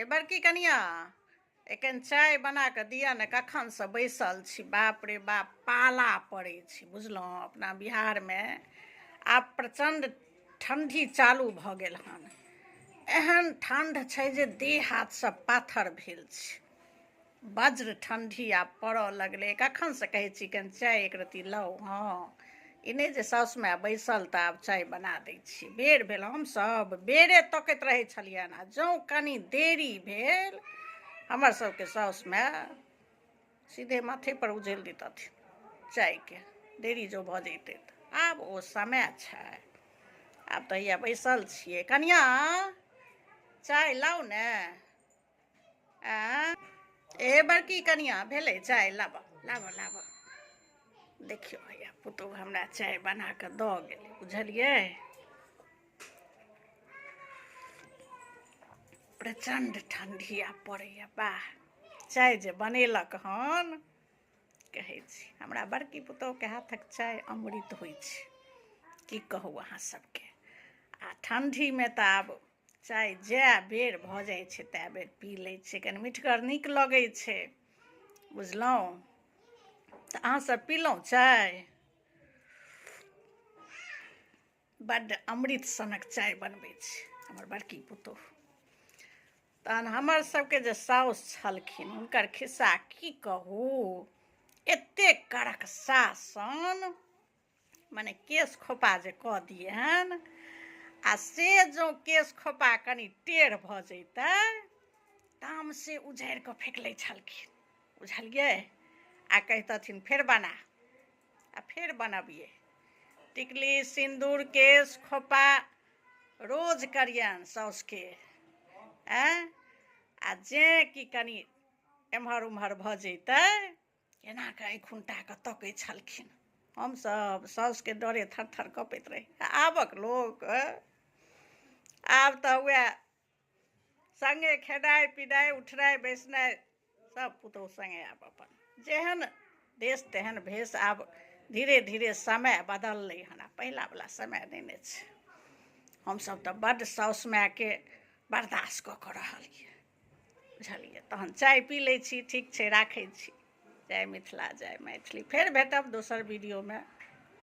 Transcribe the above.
ए बड़की कनिया, एखन चाय बना कऽ दिअ ने, कखनसँ बैसल छी। बाप रे बाप, पाला पड़ै छै बुझलहुँ। अपना बिहारमे आब प्रचण्ड ठण्डी चालू भऽ गेल हन। एहन ठण्ड छै जे देह हाथ सब पाथर भेल छै। वज्र ठण्डी आब पड़ऽ लगलै। कखनसँ कहै छी कनि चाय एक रत्ती लाउ। हँ, ई नहि जे साउस माय बैसल तऽ आब चाय बना दै छी। बेर भेल, हमसभ बेरे तकैत रहै छलियनि, आ जँ कनि देरी भेल, हमर सबके साउस माय सीधे माथेपर उझेल दितथिन चायके, देरी जँ भऽ जैतै तऽ। आब ओ समय छै? आब तऽ हैया बैसल छियै। कनिआँ, चाय लाउ ने। आ ए बड़की कनिया, भेलै चाय? लाबऽ लाबऽ लाबऽ। देखियौ, हैया पुतहु हमरा चाय बना कऽ दऽ गेलै, बुझलियै? प्रचण्ड ठण्डी आब पड़ैए। वाह, चाय जे बनेलक हन, कहै छी, हमरा बड़की पुतहुके हाथक चाय अमृत होइ छै, की कहू अहाँ सबके। आ ठण्डीमे तऽ आब चाय जए बेर भऽ जाइ छै तए बेर पी लै छै, कनि मिठगर नीक लगै छै, बुझलहुँ? तऽ अहाँसभ पीलहुँ चाय? बड्ड अमृत सनक चाय बनबै छै हमर बड़की पुतोहु। तहन हमर सबके जे साउस छलखिन, हुनकर खिस्सा की कहू। एतेक कड़क शासन, मने केश खोपा जे कऽ दियनि, आ से जँ केश खोपा कनि टेढ़ भऽ जैतै, तामसे उझारि कऽ फेक लै छलखिन, बुझलियै? आ कहितथिन, फेर बना। आ फेर बनबियै। टिकली, सिन्दूर, केश खोपा रोज करियनि साउसके। आँय, आ जेँ कि कनि एम्हर ओम्हर भऽ जैतै, एना कऽ आँखि उनटा कऽ तकै छलखिन। हमसभ साउसके डरे थर थर कँपैत रही। आबक लोक, आब तऽ उएह सङ्गे खेनाइ पिनाइ, उठनाइ बैसनाइ, सब पुतहु सङ्गे। आब अपन जेहन देश तेहन भेष। आब धीरे धीरे समय बदललै हन, आब पहिलावला समय नहि ने छै। हमसभ तऽ बड्ड साउस मायके बर्दाश्त कऽ कऽ रहलियै, बुझलियै? तहन चाय पी लै छी। ठीक छै, राखै छी। जय मिथिला, जय मैथिली। फेर भेटब दोसर वीडियोमे।